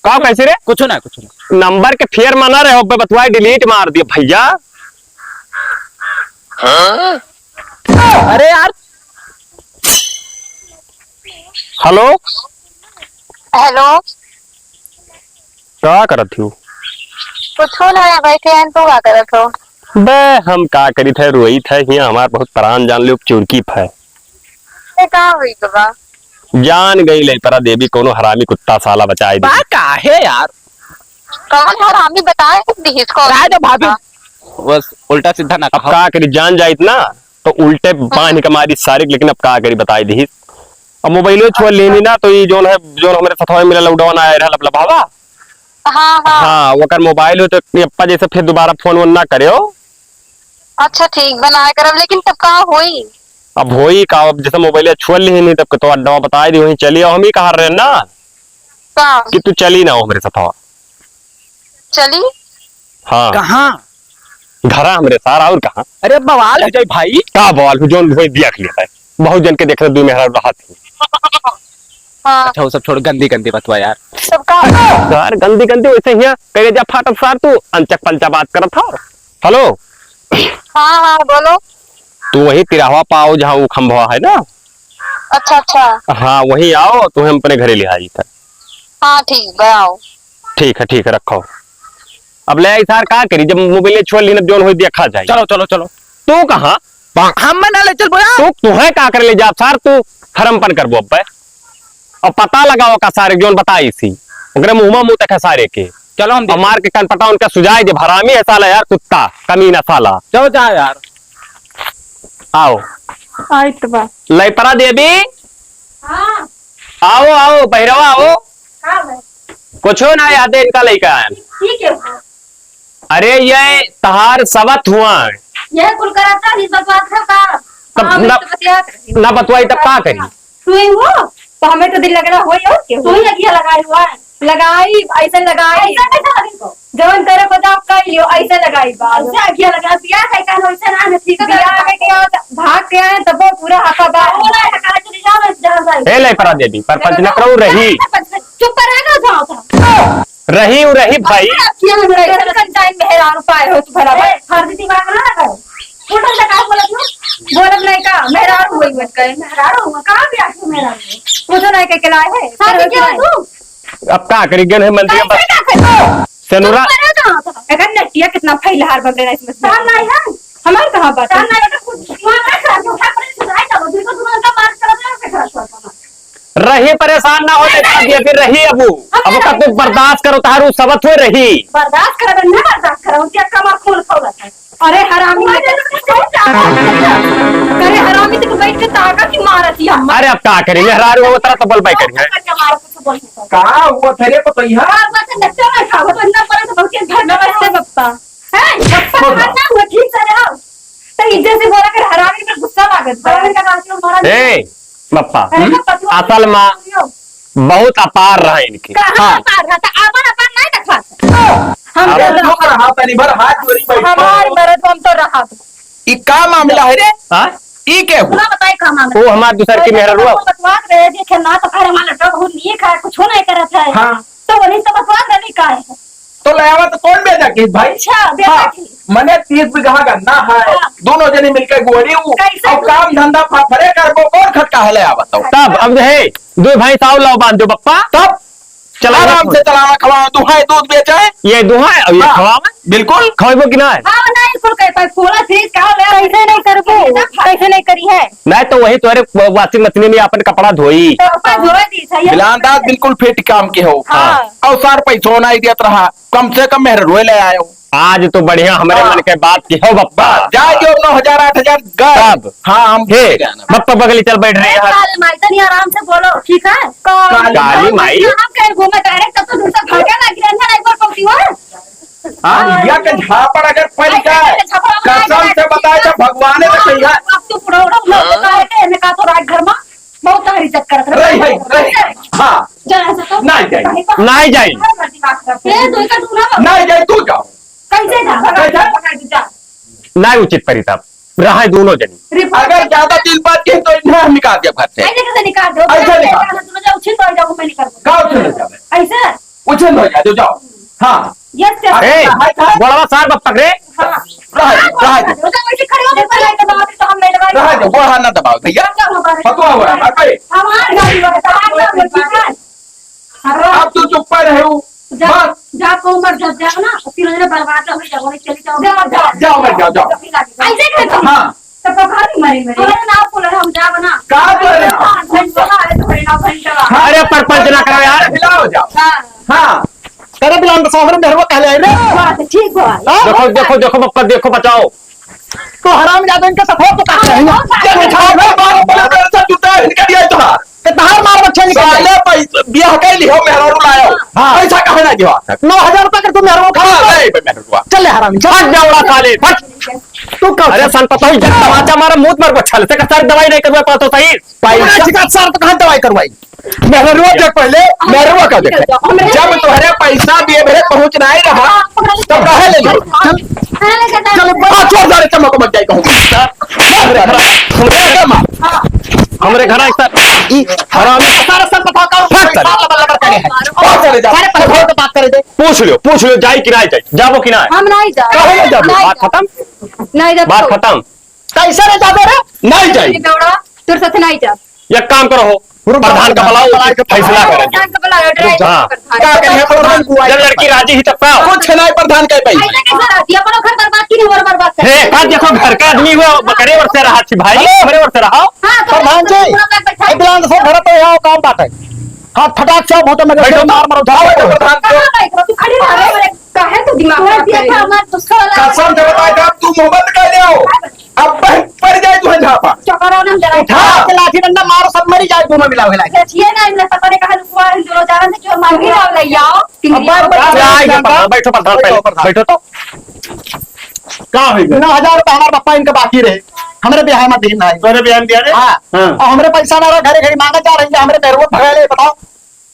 का कैसे रे? कुछ ना, कुछ ना। नंबर के फेर मना रहे हो, बे बतवाई delete मार दिया भैया। हाँ? अरे यार। हेलो। हेलो। का करत हो? कुछ ना, बैठे हैं, तू का करत हो? बे, हम का करी थे, रोई थे, हियां हमार बहुत प्राण जान ले, चुरकी फै। ए, का हुई बा? जान गई लइपरा देवी, कोनो हरामी कुत्ता साला बचाई दे। बा, काहे यार? कौन हरामी बताए दिहिस, कौन? राय दे भाभी। बस उल्टा सीधा ना अब कहो। का करी, जान जाइत ना, तो उल्टे बांध के मारी सारिक, लेकिन अब का करी, बताई दिहिस। अब मोबाइलो छोड़ लेनी ना, तो ये जौन है, जौन हमरे सथवा मिला लौडवा ना आए रहा लबलबावा। हाँ, हाँ। हाँ, ओकर मोबाइल हो तो अपा जैसे फिर दोबारा फोन वोन ना करे हो। अच्छा, ठीक बा, नाय करब, लेकिन तब का होई? अब होई का, अब जैसे मोबाइल छोड़ ली नहीं, तब के तो अड्डा बताई दी, वहीं चली आओ, हम ही कहा रहे ना का? कि तू चली ना हो हमरे साथ। चली? हाँ। कहाँ? घरा हमरे सार, और कहाँ? अरे, बवाल हो जाई भाई। का बवाल हो, जौन होई देख लेता है। बहुत जन के देखना, दुई मेहरा रहा थी। हाँ। अच्छा, वो सब छोड़, गंदी गंदी बतवा यार। सब का? यार, गंदी गंदी वैसे हियां करे जा फाटत सार, तू अनचक पंचा बात करत हो। हेलो। हाँ, हाँ, बोलो। तू वही तिराहवा पाओ, जहाँ वो खंभवा है ना। अच्छा, अच्छा। हाँ, वही आओ, तुम्हें हम अपने घरे ले आई था। हाँ, ठीक बा, आओ। ठीक है, ठीक है, रखो। अब ले आई सार, का करी, जब मोबाइल छोड़ ली ना, जौन होई देखा जाए। चलो, चलो, चलो। तू कहाँ? हम ना ले चल बोला। तू, तुहे का कर ले जा सार, तू हरमपन करबो अब्बे। और पता लगाओ का सारे जौन बताई सी, ओकरे मुंहमा मुंह तक है सारे के। चलो हम और मार के कनपटा उनका सुजाई दे, हरामी है साला यार, कुत्ता, कमीना साला। चलो जा यार। आओ। आइत बा। लइपरा देवी। हाँ। आओ, आओ, बहिरवा आओ। का बा? कुछो ना याद है इनका लइका है। ठीक है। अरे, ये तहार सवत हुआ है। यह कुल करता नहीं, बकवास है का? तब हाँ, ना, मैं तो बतियात रही। ना बतवाई, तब का करी? तू ही हो, तो हमें तो दिल लगना हो ही, और क्या हो? तू ही अगिया लगाई हुआ है। लगाई, ऐसे लगाई। ऐसे कैसे लगी तो? जवन करे को जाओ, कर लियो, ऐसे लगाई बात। ऐसे अगिया लगा, बियाह है का, ऐसे ना है, ठीक है, बियाह तो में क्या होता? भाग के आए, तब वो पूरा हाथा बात। पूरा हाथा बात, चली जाओ, मैं जान जाए। ए, लइपरा देवी, परपंच न करो, रही। चुप कर, रह ना जाओ तुम। रही उ रही भाई। अरे, अब किया हमरा ऐसा कंचाइन मेहरारू पाए हो तू भला भाई। ए, फालतू दिमाग ना लगाओ। उठल से का बोलत हो? बोलत नहीं का? मेहरारू होई बन गए। मेहरारू हुआ? कहाँ पे आके मेहरारू हुआ? पूछो नहीं के, के लाए है? शादी किया हो तू? अब का करी, गन है मंदिर में कैसे बस। का करी? सेनुरा। तू मरा कहाँ था? अगर नटिया कितना फैलहार बन रहा है इसमें। काम नहीं है? हमार कहाँ बात है? काम नहीं है तो कुछ वहाँ का खराब हो, अपने सुनाई करो, दूसरा दूसरा का बात करो, तो ऐसे खराब कर दो। रही, परेशान ना हो, देखा दिया, फिर रही अब। अब का तू बर्दाश्त करो, तारू सबत हुए रही। बर्दाश्त करो, ना बर्दाश्त करो, क्या कमर खोल खोल है। अरे हरामी, अरे हरामी, तो बैठ के ताका की मारत ही हम। अरे अब का करी, मेहरारू हो, तरह तो बोल पाई करी है। का हुआ तेरे को तो यहाँ? का हुआ तो नच्चा ना खाओ, तो इतना बड़ा तो बहुत घर में बसते बप्पा। हैं? बप्पा बोल ना। ना हुआ, ठीक से रहो। तो इज्जत से बोला कर, हरामी पर गुस्सा लागत बा। हरामी का बात क्यों मारा? ए, बप्पा, अरे तो पतवा असल में बहुत अपार रहा इनके। कहाँ हाँ। अपार रहा? तो अपन अपार नहीं दिखा। हम अरे तो लोग रहा, तनी भर हाथ जोड़ी बैठो। हमार मरद हम तो रहा। ई का मामला है रे? हाँ? ई के हुआ? पूरा बताई का मामला। वो हमार दूसर की मेहररुआ। बतवा रहे जे खेलना तो खैर हमारा लड़का बहुत नीक है, कुछ नहीं करत है। हाँ। तो वही तो बतवा रहे का है। तो ले आवा तो कौन बेटा की भाई? अच्छा, बेटा हाँ, की। मने तीस बीघा गन्ना है, हाँ। दोनों जने मिलके गोड़ी उ, कैसे अब तू काम धंधा फरफरे करबो, कौन खटका है ले आवा तो? तब अब है, दो भाई साहब लाओ बांध दो बप्पा। तब चला आराम से चलावा, खवावा, दुहाई दूध बेचे। ये दुहाई, अब ये हाँ, खवावा। बिल्कुल। खवाइबो कि ना? हाँ, नहीं, कुल कह पाए, पूरा फ्रिज का ले। कैसे नहीं करबो? कैसे नहीं करी है? नहीं तो वही तोरे washing machine में अपन कपड़ा धोई। तो अपन धोए दी, सही है। बिलान दास बिल्कुल फिट काम के हो। हाँ। और सार पैसो नहीं देत रहा, कम से कम मेहररुए ले आयो। आज तो बढ़िया हमरे हाँ। मन के बात की हो बप्पा। बस, जा जो नौ हजार, आठ हजार गए। तब? हाँ, हम हे, बप्पा बगली चल बैठ रहे हैं। काली माई, तनी आराम से बोलो, ठीक है? काली काली माई। माई। हम कहीं घूमे direct, तब तो दूर से भागे लग गया, अंदर एक बार पहुंची हो। हाँ? हाँ। या के झापड़ अगर पड़ जाए, कसम से बताए तो भगवान ने तो कहिया। अब तू बुढ़ा उड़ा ना होता है, एने का तो रात घर में बहुत तारी इज्जत करत रहे। रही, रही, रही। हाँ। जरा सा तो नहीं जाई। नहीं जाई। ए, दो का दूना। नहीं जाई, तू जाओ। कैसे जा? कैसे? पकड़ के जा। नहीं उचित परी तब। रहे दोनों जनी। अगर ज्यादा दिल बात की तो इन्हें हम निकाल दिया घर से। ऐसे कैसे निकाल दो? ऐसे निकाल। दोनों जाओ, उछिन तो जाओ, मैं निकाल दूँ। का उछिन हो जावे? ऐसे? उछिन हो जाए, तो जाओ। हाँ। Yes, yes। ए, गोड़वा सार बप्पक रे। हाँ। रह दे, रह दे। तो वैसे खड़े होके पहले तो बात तो हम मिलवा रह दे, गोड़ हाथ ना दबाओ भैया। क्या हुआ बात? फतवा हुआ है, अबे। हमार गाड़ी हुआ है, तो आप क्या बोलती हैं? अब तू चुप पर रहे हो। जा, बस। जा, को मर जा, जा ना, फिर उन्हें बर्बाद हो जाओ, उन्हें चली जाओ। जाओ, जाओ। जाओ, मत जाओ, जाओ। ऐसे कैसे? हाँ। तो पकड़ मारे मेरे। अरे ना, बोल रहे हम जाओ ना। का बोल रहे हो? हाँ, घंटा है, तो है ना, घंटा। हाँ। अरे, परपंच ना करो यार। हिलाओ जाओ। हाँ। हाँ। करे बिलान तो साहब मेहरवा कहले आए रे। बात ठीक बा। हाँ? देखो, देखो, देखो, बप्पा, देखो, बचाओ। तो हरामजादे इनके सपोर्ट तो करते हैं। हाँ, ये हाँ। उठा ले, बारह बड़ा बड़ा सा जूता इनके दिया इधर। तो तहार मार बच्चे निकल गए। साले पैसा, ब्याह के लिए हो, मेहरारू लायो। हाँ। पैसा कहाँ ना दियो आज तक? नौ हजार रुपया कर तू मेहरारू खा हाँ, ले। नहीं, बे मेहरारू। चल ले हरामी, चल। भाग जा उड़ा साले, भाग। तू कब अरे सन पता ही जब तमाचा मारा, मुंह पर बच्चा ले। तेरे साथ दवाई नहीं करवा पाता सही। पैसा चिका सर तो कहाँ दवाई करवाई? मेहररुआ देख पहले, मेहररुआ का देख। जब तोहरे पैसा दिए भरे पहुँच नहीं रहा, तब काहे ले लो? चल, चल, बड़ा चोर जा रे, चमक मत जाए कहूँ। हमरे घर, हमरे घर, हमरे घर एक साथ ई हरामी सारा सब बताओ, का भाग चल। लबर लबर करे है। और चले जा। सारे पत्थर पे बात करे दे। पूछ लो, पूछ लो, जाई कि ना जाई? जाबो कि ना? हम नहीं जाए। काहे नहीं जाबो? नहीं बात जाए। खत्म? नहीं जाए बात तो। खत्म। कैसे रे जाबे रे? नहीं जाई। बेवड़ा, तोर साथ नहीं जा। एक काम करो हो, प्रधान का बुलाओ, फैसला करेंगे। प्रधान का बुलाओ, डराई हाँ। प्रधान। का करिए प्रधान बुआ? जब लड़की राजी ही तब का? कुछ नहीं प्रधान कह पाई। ऐसे कैसे राजी? अपनो घर बर्बाद की नहीं, और बर्बाद कर। हे, का देखो घर का आदमी हुआ, बकरे ओर से रहा छी भाई, हेलो। बकरे ओर से रहा। हाँ, तो प्रधान जी, पूरा बैग बैठा। ए, बिलान से घर पे आओ, काम बात है। हाँ, फटाक से आओ, बहुत मजा बैठो, मार मारो, जाओ। बैठो, प्रधान, कहाँ बैठो? तू खड़ी रह, अरे, काहे तू दिमाग खराब करे? हमार गुस्सा वाला कसम से बता, जब तू मोहब्बत कर ले हो, अब बह-, पड़ जाए तुहे झापा। चकरा ना जरा। उठा के लाठी डंडा मारो, सब मरी जाए, दोनों मिला हुआ लागे। ये ना, इनने पता नहीं कहाँ लुकुआ है, दोनों जाना से क्यों मार गिरा ले आओ। अब बात बता, अब बैठो, बैठो, प्रधान, पहले बैठो तो। का होई गए? नौ हजार रुपया हमार पप्पा इनके बाकी रहे, हमरे बियाह में दिन नहीं। तोरे बियाह में दिया रे? हाँ। हाँ। और हमरे पैसा ना रहा, घरे घड़ी मांगा जा रही है, हमरे मेहरुआ भगाए ले, बताओ।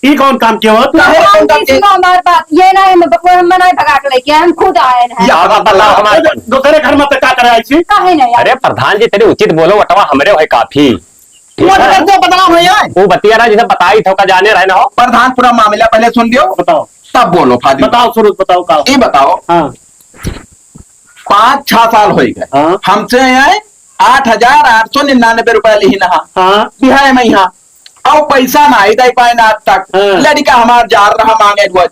ई कौन काम किया हो? काहे कौन काम किया? सुनो हमार बात, ये ना हम बकुआ हम ना भगा के लेके आए, हम खुद आए हैं। या बात बता, हमारे दूसरे घर में तो का करे आई छी? काहे नहीं आए? अरे प्रधान जी, तनी उचित बोलो, वटवा हमरे है काफी। ठीक है? मतलब तो बदनाम हो जाए। वो बतिया ना, जैसे बताई था, का जाने रहे ना हो। प्रधान, पूरा मामला पहले सुन लियो। बताओ। तब बोलो, फाजिल। बताओ, सुरुज, बताओ का? ये बताओ। हाँ। पाँच छह साल हो गए। हाँ। हमसे यहाँ आठ हजार आठ सौ निन्यानवे रुपया लिहिन हा। हाँ। बिहाय में यहाँ। अब पैसा ना आई दे पाए ना आज तक। हाँ। लड़का हमार जा रहा मांगे रोज।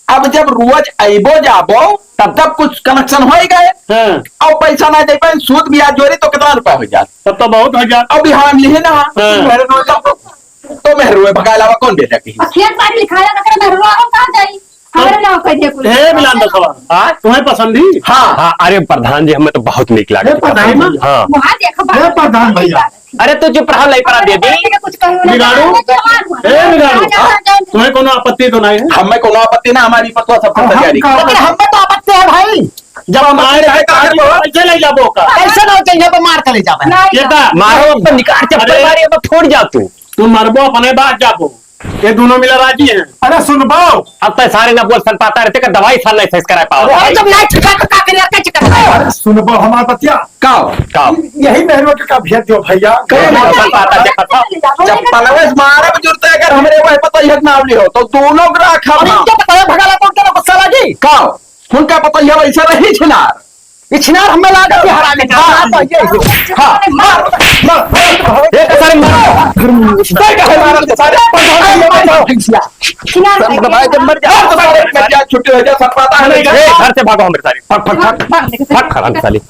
अब जब रोज अइबो जाबो, तब, तब कुछ कनेक्शन होई गए। हाँ। अब पैसा ना दे पाए, सूद ब्याज जोड़ी तो कितना रुपया हो जात? तब तो बहुत हो जात। अब यहाँ लिहिन हा। हाँ। मेरे रोज तो तो मेहरुए भगाए अलावा कौन बेटा की? आ खेत बाड़ी लिखाया तो करे मेहरुआ हम कहाँ जाई? हमरे नाव कह दिया कुल। हे मिलान बसवा, हाँ? तुम्हें पसंद ही? हाँ। हाँ, अरे प्रधान जी, हमें तो बहुत नीक लागे। हे प्रधान जी। हाँ। वहाँ देखो, हे प्रधान भैया। अरे तू चुप रहा, नहीं पड़ा दे दी। कुछ कहूँ ना, बिगाड़ू? जवान हुआ। हे बिगाड़ू? हाँ, जाओ, जाओ। तुम्हें कोनो आपत्ति तो नहीं है? हमें कोनो आपत्ति ना, हमारी पतवा सब हम तैयारी। का- अरे हमें तो आपत्ति है भाई। जब हम आए रहे तो आदमी को कैसे ले जाबो का? कैसे ना चाहिए तो मार के ले जाबे। नहीं ये जाओ। का? मारो, अपन निकाल चप्पल अरे। मारी, अब फोड़ जा तू। तू मरबो अपने बात जाबो। ये दोनों मिला राजी हैं। अरे सुनबो। अब तो सारे ना बोल सन पाता रहते का दवाई साल नहीं सही कराए पाओ। अरे जब नहीं छिका तो का करिया, का छिका? अरे सुनबो हमार बतिया। का? का? यही मेहरुआ के का भेज दो भैया। कौन है? सन पाता देखा था। चप्पल में मारा भी जुड़ता है अगर हमरे वह पता यह नाम लियो तो दोनों ग्राहक हम अरे ना। इनके पता है भगाला कौन के गुस्सा लगी? का? उनका पता यह वैसा नहीं छिनार। ये छिनार हमें लागत है हरामी का। हाँ, हाँ, ये, ये। हाँ, मार, मार, मार। ये तो सारे मार। नहीं कहे मारत के सारे। छिनार सर दबाए जब मर जा। मर जा, छुट्टी हो जा, सब पता है। ए, घर से भागो हमरे सारे। फट, फट, फट। फट, हरामी साले।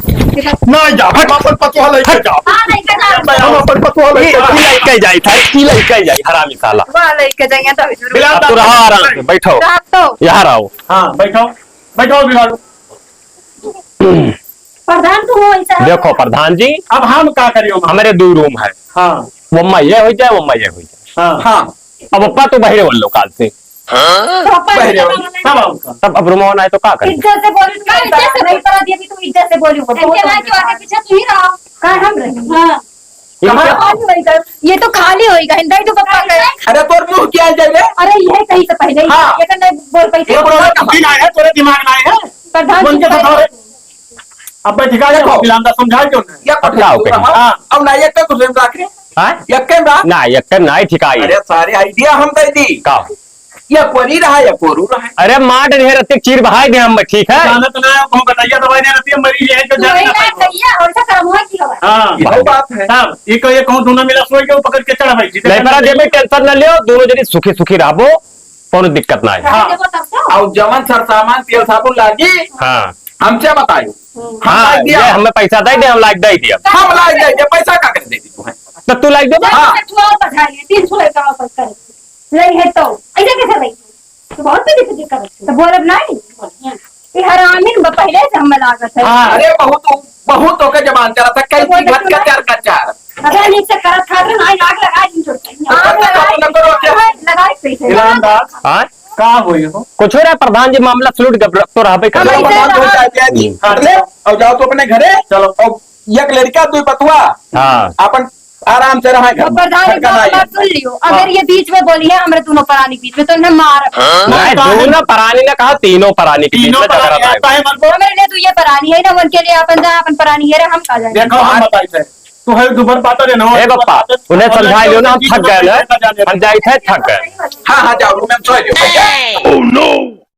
ना जा, हम अपन पतोह लेके जाओ। हाँ, लेके जाओ। हम अपन पतोह लेके जाओ। ई लइके जाई, ई लइके जाई, हरामी साला। वाह, लेके जाइए तो जरूर। अब तू रहा आराम से, बैठो। रहा तो। यहाँ रहो। हाँ, बैठो। बैठो, बिगाड़ू। प्रधान, तू हो ऐसा। देखो, प्रधान जी। अब हम का करियो, मामा? हमारे दो रूम है। हाँ। वो अम्मा ये हो जाए, वो अम्मा ये हो जाए। हाँ। हाँ। अब अप्पा तो बहिरे बोल लो काल से। तो पप्पा बहरे वाली, सब आओ का। तब अब रुमवा नाहीं तो का करे? इज्जत से बोली, तू का इज्जत से नहीं करा दिया कि तू इज्जत से बोली, वो इनके बहुत आगे, आगे पीछे तू ही रहो। का हम रहे? हाँ। ये कहाँ क्या? खाली होइगा? ये तो खाली होइगा, हिंदा ही तो पप्पा करे। अरे तोर मुँह क्या जाए रे? अरे ये कहीं से पहले ही हाँ। ये तो नहीं बोल पाई थी। ये बोला तो दिन आया है, तोरे दिमाग में आया है। प्रधान बोल के जी, बताओ रे। अब मैं ठिकाने देखो। हो, बिलांदा समझा क्यों नहीं? ये अब का हो गया? हाँ। अब ना ये क्या कुछ रख रहे? हाँ? ये क्या बा? ना, ये क्या ना ठिकाई। अरे सारे idea हम दे दी। का? या कोरी रहा या कोरू रहा। अरे मार ढेर अतिक चीर बहाई दे हम, ठीक है? जानत ना हो, कहूँ बताइया दवाई नहीं रहती है, मरी ये है तो तू जाने वही ना ना पाएगा। कहिया, और सा करम हुआ की हवा। हाँ। ये बात है। तब ये कहो, ये कहूँ दोनों मिला सोई के वो पकड़ के चढ़ भाई जी। नहीं परा देबे, tension ना लियो, दोनों जनी सुखी सुखी रहबो, कोनो दिक्कत ना है। हाँ। देखो तब तो। और जवन सरसामान तेल साबुन लागी, हाँ। हमसे बताइयो। हम्म। हम हाँ, लाग दिया। ये हमें पैसा दे दे, हम लाग दे दिया। हम लाग दे दिया, पैसा का कर दे दी तू है? तो तू लाग दे। हाँ। चार सौ और बढ़ा लिए, तीन सौ लड़का वापस कर। नहीं है तो। ऐसे कैसे भाई? तो बहुत पहले से दिक्कत है। तो बोलब नहीं। ये हरामी में पहले से हमें लागत है। हाँ, अरे बहुत, बहुत होके जबान चला था, कई तो बोल की घट दे का ना। चार का चार। अरे नीचे करत खात रहे, नहीं आग लगा दी छोड़ के। तो आग करते लगा तो दी। करो क्या? लगाई कैसे? ईमानदार। हाँ? का होई हो? कुछ हो रहा प्रधान जी, मामला सुलट गबरा तो रहबे कर। चलो, प्रधान जी, हो जाए, जय जी। हम्म। काट दे, और जाओ तो अपने घरे। चलो। और एक लड़का, दो पतुआ। हाँ। अपन आराम से रहा घर अब में। प्रधान जी, घर का बात नहीं। सुन लियो। अगर हाँ। ये बीच में बोली है, हमरे दोनों प्राणी बीच में, तो इन्हें मार। हाँ? नहीं, दोनों प्राणी ने कहा, तीनों प्राणी के बीच तीनों में झगड़ा प्राणी ना हो। आता है मन को। हमरे लिए तो ये प्राणी है ना, उनके लिए अपन जाए, अपन प्राणी है रे, हम का जाए। देखो, हम बताई थे। तू है दुबर पाता रे ना। ए बापा, उन्हें समझा लियो ना, हम थक गए ना। हम जाई थे, थक गए। हाँ, हाँ, जाओ, रूम में सो जाओ। Oh no!